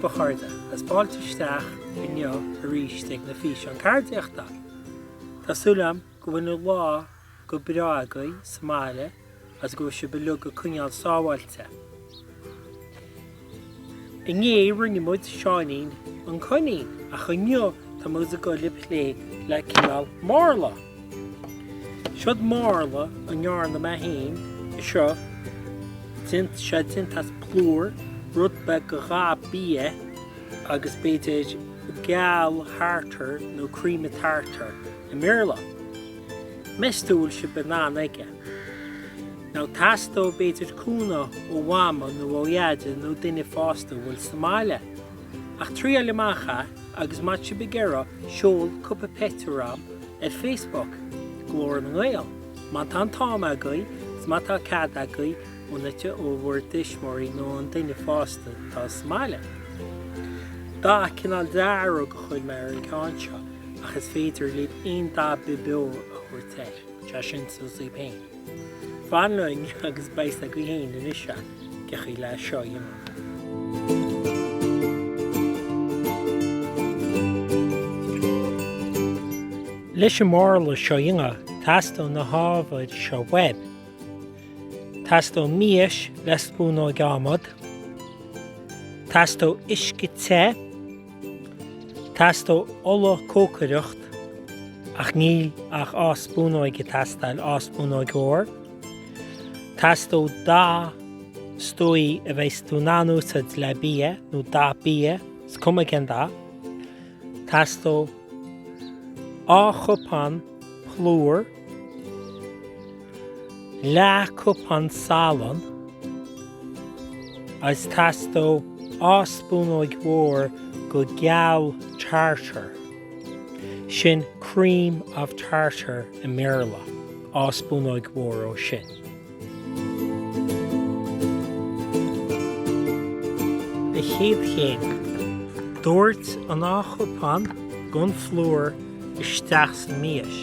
libh a chairde, agus fáilte isteach inniu arís ag na físeáin ceardaíochta. Tá súil agam go bhfuil an lá go breá agaibh sa mbaile agus go bhfuil sibh uilig ag coinneáil sábháilte. Inné rinne muid Seáinín an Coinín ach inniu tá muid ag dul ag plé le cineál marla. Seod marla a ndearna mé féin é seo, tá sé déanta as plúr, rud beag de dhath bia agus b'fhéidir gal tartar nó cream of tartar i mBéarla. Meas tú bhfuil sibh in ann aige? Now teastóidh b'fhéidir cúnamh ó mhama nó ó dhaide nó duine fásta a bhfuil sa mbaile. Ach triail amach é agus má tá sibh ag iarraidh seol cúpla pictiúr a'm ar Facebook, Glór na nGael, má tá an t-am agaibh agus má tá cead agaibh ó na ó bhur dtuismitheoirí nó an duine fásta atá sa mbaile. Dath cineál dearg a chuir mé ar an ceann seo ach is féidir libh aon dath ar bith beo a thabhairt air, sé sin suas daoibh féin. Fan linn agus beidh 's agaibh féin anois cén chaoi le seo a dhéanamh. Leis an marla seo a dhéanamh, teastóidh na hábhair seo uaibh. Teastóidh mias le spúnóig adhmad. Teastóidh uisce te. Teastóidh ola cócaireacht, ach níl ach dhá spúnóig ag teastáil, dhá spúnóig mhór. Teastóidh dath is dóigh a bheidhs tú in ann úsáid le bia, nó dath bia, is cuma cén dath. Teastóidh dhá chupán plúr. Leath cupán salann agus teastóidh dhá spúnóig mhór go gal tartar, sin cream of tartar i mBéarla, dhá spúnóig mhór ó sin. An chéad chéim, doirt an dhá chupán gon phlúr isteach sa mias.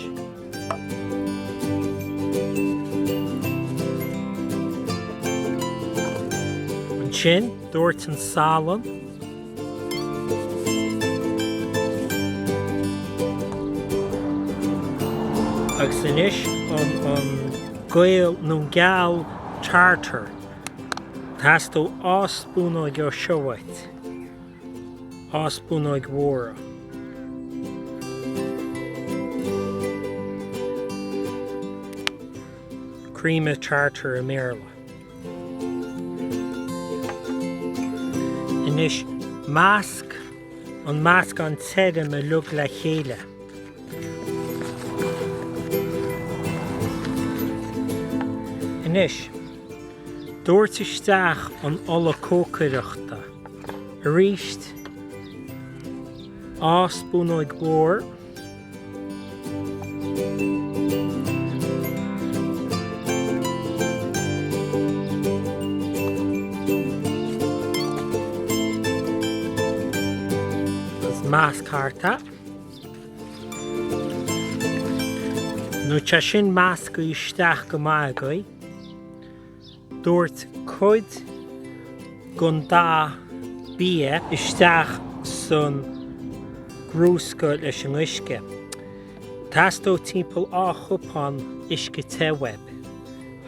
Ansin, doirt an salann. Agus anois an an gaol nó an gal tartar. Teastóidh dhá spúnóig ó seo uait. Dhá spúnóig mhóra. Cream of tartar i mBéarla. Anois measc an meascán tirim uilig le chéile. Anois, doirt isteach an ola cócaireachta. Arís, dhá spúnóig mhór. Agus measc thart é. Nuair tá sin measctha isteach go maith agaibh, Doirt cuid gon dath bia isteach san gcrúsca leis an uisce. Teastóidh timpeall dhá chupán uisce te uaibh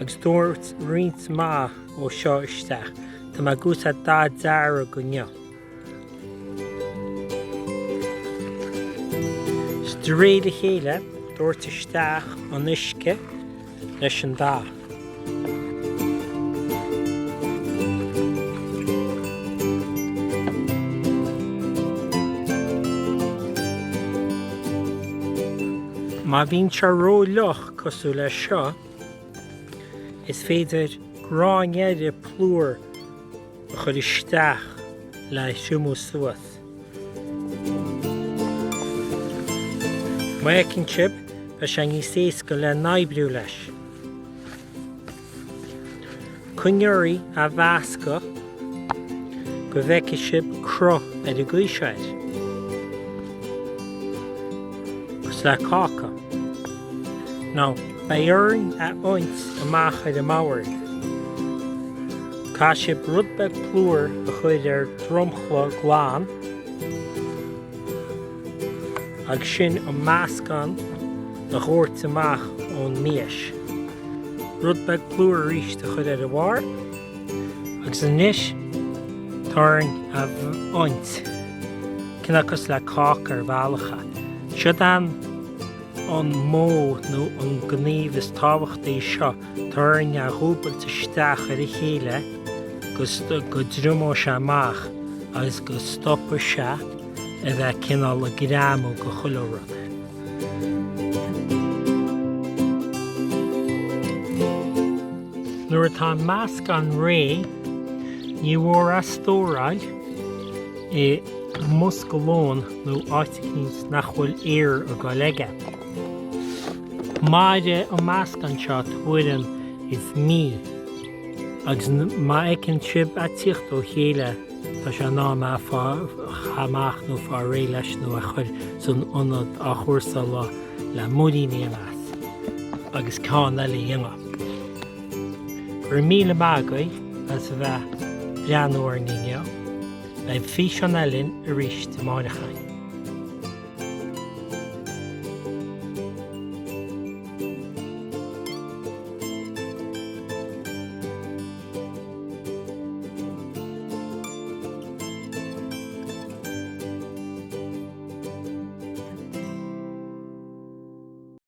agus doirt roinnt maith ó seo isteach. Tá mé ag úsáid dath dearg inniu. 'S de réir a chéile, doirt isteach an uisce leis an dath. Má bhíonn sé ró-fhliuch cosúil leis seo, is féidir gráinne plúir a chur isteach le triomú suas. Má fheiceann sibh, beidh sé níos éasca le n-oibriú leis. Coinnigh oraibh á mheascadh go bhfeicfidh sibh cruth ar an gcaoi seo air. Cosúil le cáca. Now, beidh orainn a adhaint amach ar an mbord. Caithfidh sibh rud beag plúir a chur ar dromchla glan agus sin an meascán a dhoirt amach ón mias. Rud beag plúir arís a chur ar a bharr agus anois tá orainn a bhaint. Cineál cosúil le cáca ar bhealach. Siod an an modh nó an gníomh is tábhachtaí seo, tá orainn a dhúbailt isteach ar a chéile go go dtriomóidh sé amach agus go stopfaidh sé a bheith cineál ag greamú go chuile rud. Nuair atá an meascán réidh, ní mhór é a stóráil i mbosca lóin nó áit eicínt nach bhfuil aer ag dul aige. Mairfidh an meascán seo tuairim is mí agus má fheiceann sibh é tíocht ó chéile tá sé in am é a chaitheamh amach nó fáil réidh leis nó a chur san ionad athchúrsála le muirín a dhéanamh as agus ceann eile a dhéanamh. Go raibh míle maith agaibh as a bheith ag breathnú orainn inniu. Beidh físeán eile arís amáireach againn.